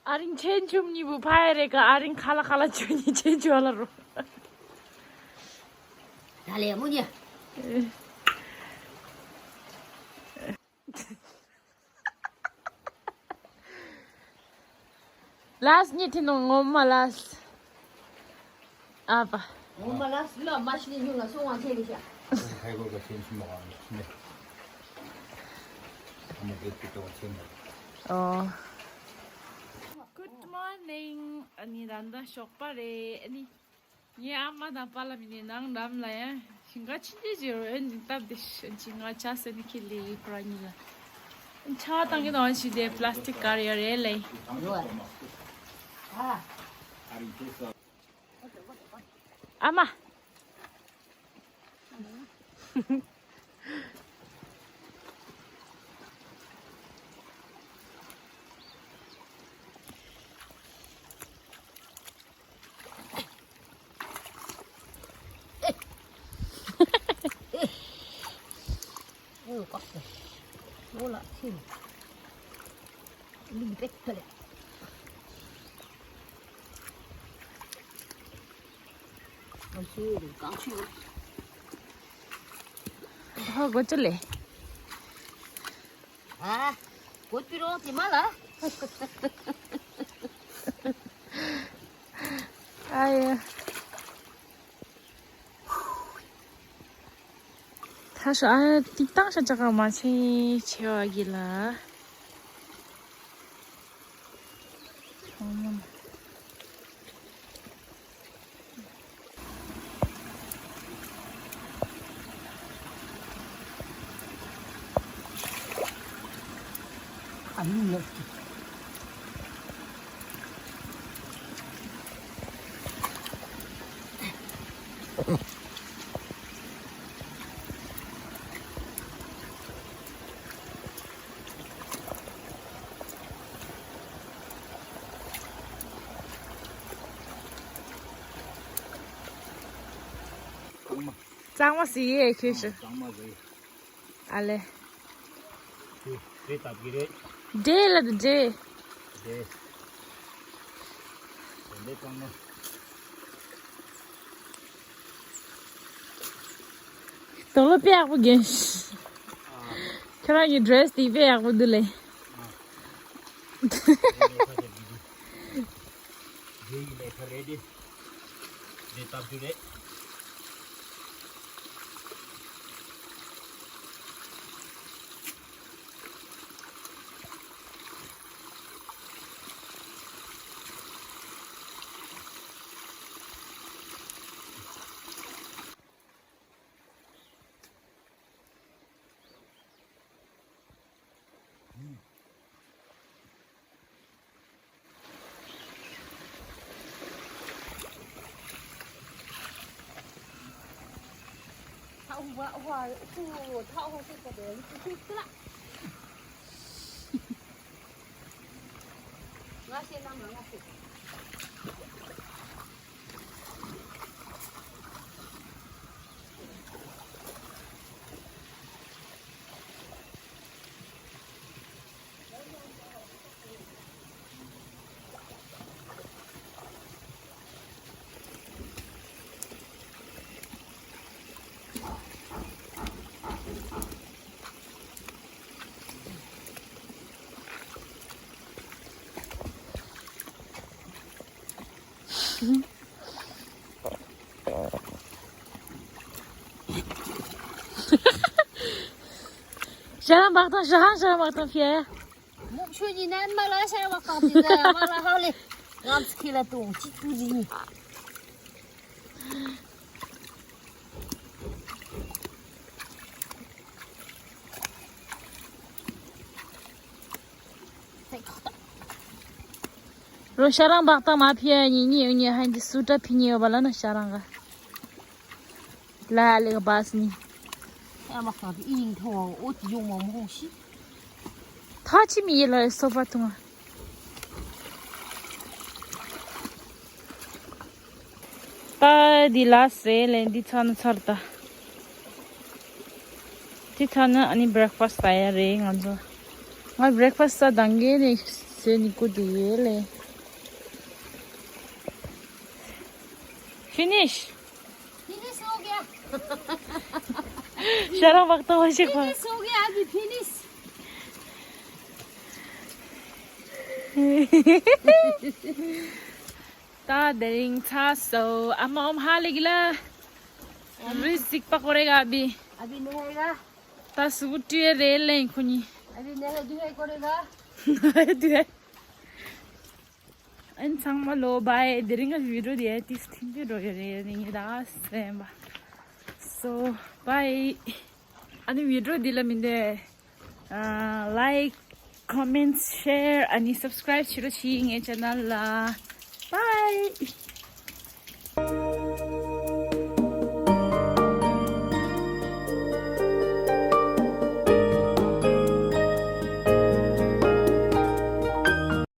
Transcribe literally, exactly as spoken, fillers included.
ཨ་རིང་ཆེན་ཆུང་གཉིས་པོ་ཕ་ཡ་རེ་ག་ཨ་རིང་ཁ་ལ་ཁ་ལ་ཆུ་གཉིས་ཆེན་ཆུང་ལ་རོ། ད་ལས་མོ་ཉེ། ལས་ཉེ་ཐི་ནོ་ངོ་མ་ལས། ཨ་པ། ངོ་མ་ལས་ལ་མ་ཤི་ཉུང་ལ་སོང་བ་ཆེ་ལི་ཤ། ཧེ་གོ་ག་ཆེན་ཆུང་མ་ག་ནེ། ཨ་མ་གེ་ཏི་ཏོ་ཆེན་མ། ཨོ། Good morning. ཨ་ནི་ད་ལྟ་ཞོགས་པ་རེད། ཨ་ནི་ངའི་ཨ་མ་དང་པཱ་ལགས་མི་ནི་ནང་འགྲམ་ལ་ཡ་ཞིང་ཁ་ཆུང་ཆུང་ཅིག་ཡོད། འོན་ཏེ་སྟབས་བདེ་ཞིག་ཅིག་ང་ཆ་སེ་ནི་ཁི་ལི་ཁོ་རང་གཉིས་ལ་ཆ་བ་བཏང་གི་ནང་ཞིག་དེ་པ་ལ་སི་ཊིག་ག་རེ་ཡོད་རེད་ལེ། ཨ་མ། ཧོ་གོ་ཅི་ལེ། ཨ། གོ་ཅི་རོ་དེ་མ་ལ། ཨ་ཡ། ད་ཤ་ཨ་ཏིག་ཏང་ཤ་ཅག་མ་ཆེ་ཆེ་བ་གི་ལ། གཙང་མ་ཟེར་ཡས་ཁྱོད་ཤི། གཙང་མ་ཟེར། ཨ་ལེ། དེ་དེ་སྟབས་ཀྱི་རེད། འདྲེ་ལ་དུ་འདྲེ། དེ། དེ་འདྲེ་གཙང་མ། དོ་ལོ་དཔེ་ཡག་པོ་གྱོན། ཨ། ཁྱོད་རང་གི་ཌི་རེ་སི་དེ་དཔེ་ཡག་པོ་འདུག་ལེ། ཨ། དེ་ཡི་ལས་ཀ་རེད་དེ། དེ་སྟབས་ཀྱི་རེད། ཤ་རང་བག་དང་ཤ་ཧང་ཤ་རང་བག་དང་ཕིའ། མུག་ཆུ་ཉི་ནན་མ་ལ་ཤ་བག་དང་ཕི་ཟ་ཡ་མ་ལ་ཧ་ལེ། ང་ཚོ་ཁེ་ལ་ཏོང་ཅི་ཏུ་ཟི་ནི། རོ་ཤ་རང་བག་དང་མ་ཕི་ཡ་ཉི་ཉི་ཡོ་ཉི་ཧན་ཇི་སུ་ཏྲ་ཕི་ཉི་ཡོ་བ་ལ་ན་ཤ་རང་ག་ལ་ལེ་ག་བ་སི་ནི། ཨ་མ་ཁ་བི་ཨིན་ཐོ་ཨོ་ཏི་ཡོང་མ་མོ་ཤི། ཐ་ཆི་མི་ཡེ་ལ་སོ་པ་ཐུང་། ད་འདི་ལ་སེ་ལེན་འདི་ཚ་ན་ཚར་ད། འདི་ཚ་ན་ཨ་ནི་བྷི་རེག་ཕ་སི་ཟ་ཡ་རེད་ང་ཚོ། ང་breakfast ས་དང་གའི་ནས་ཟས་ནི་ཀུ་དེ་ཡེ་ལེ། Finish. Finish हो गया। ཤ་རང་བག་ཏོ་བ་ཞིག་པ། फिनिश हो गया, अभी फिनिश। ད་དེ་རིང་ཚ་སོ་ཨ་མ་ཨོམ་ཧ་ལེ་གི་ལ། རུས་ཟིག་པ་ཀོ་རེ་ག་བི། อันนี้นะคะ ད་སུ་བུ་ཏྲི་རེ་ལེན་ཁོ་ནི། อันนี้นะคะ ด้วยก็ได้นะ དུ། ཨན་ཚང་མ་ལོ་བའི་དེ་རིང་གི་video དེ་ཏིས་ཐིང་ཏི་འགྲོ་ཡོད་རེད་ནི་ད་སེམས་པ། So bye. ཨ་ནི་video འདི་ལ་མིན་དེ། Like, comment, share, ཨ་ནི་subscribe བྱེད་རོགས་བྱེད་ངའི་channel ལ། Bye.